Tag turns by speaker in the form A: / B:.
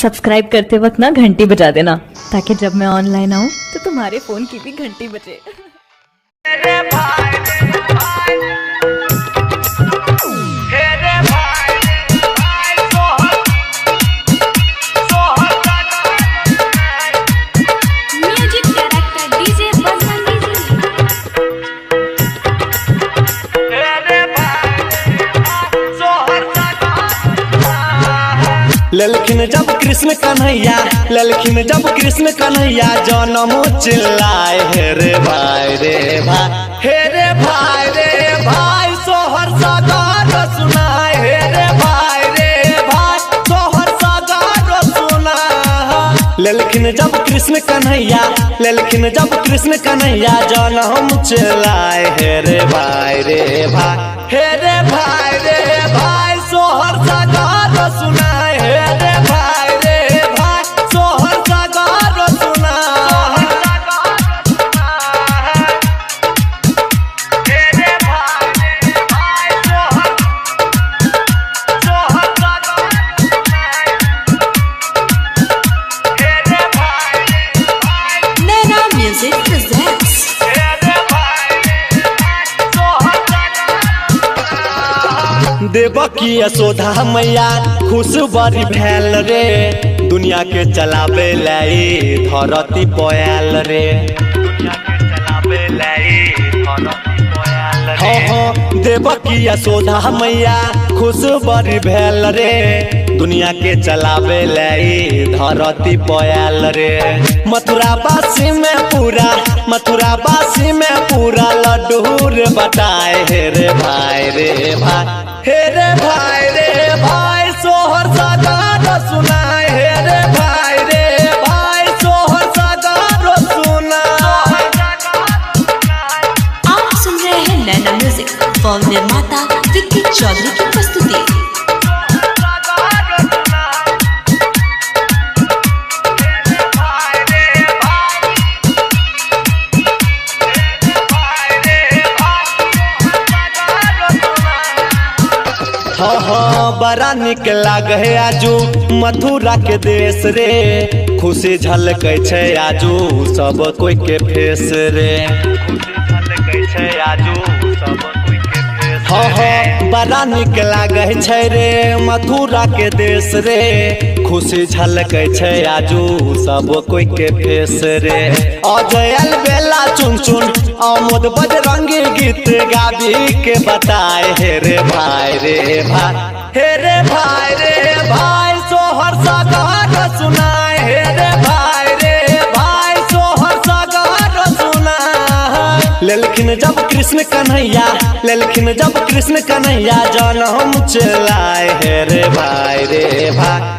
A: Subscribe करते वक्त ना घंटी बजा देना, ताकि जब मैं ऑनलाइन आऊँ तो तुम्हारे फोन की भी घंटी बजे।
B: Music director DJ Bajrangi ji.
C: ललखिन जब कृष्ण कन्हैया, ललखिन जब कृष्ण कन्हैया जनम चिल्लाए, हे रे भाई रे भाई, हे रे भाई रे भाई सोहर सागर सुनाए, हे रे भाई रे भाई सोहर सागर सुनाए। ललखिन जब कृष्ण कन्हैया, ललखिन जब कृष्ण कन्हैया जनम चिल्लाए, हे रे भाई रे भाई, हे रे भाई रे भाई सोहर सागर सुनाए, हे रे भाई रे भाई सोहर सागर सुनाए।
B: Naina music presents.
C: Devaki Yashoda मैया खुश बड़ी भेल रे, दुनिया के चलावे लाई धरती पयल रे। हाँ हाँ, देवकी यशोदा मैया खुश बड़ी भेल रे, दुनिया के चलावे लाई धरती पयल रे। मथुरा बासी में पूरा, मथुरा बासी में पूरा लड्डू रे बताए, हे रे भाई रे भाई, हे रे भाई रे भाई सोहर सागर सुनाए, हे रे भाई रे भाई सोहर सागर सुनाए।
B: आप सुन रहे हैं नैना म्यूजिक फिल्म निर्माता विक्की चौधरी की प्रस्तुति।
C: हाँ हाँ, बड़ा निक लागे है आजू मथुरा के देश रे, खुशी झलकै छै आजू सब कोई के फेस रे। हाँ हाँ, बड़ा निक लागे छै रे मथुरा के देश रे, खुशी झलकै छै आजू सब कोई के फेस रे। अजयल बेला चुन चुन आमोद बजरंगी गीत गाबी के बताए, हे रे भाई रे भाई, हे रे भाई रे भाई सोहर सागर सुनाए, हे रे भाई रे भाई सोहर सागर सुनाए। ललखिन जब कृष्ण कन्हैया, ललखिन जब कृष्ण कन्हैया जनम चिल्लाए, हे रे भाई रे भाई,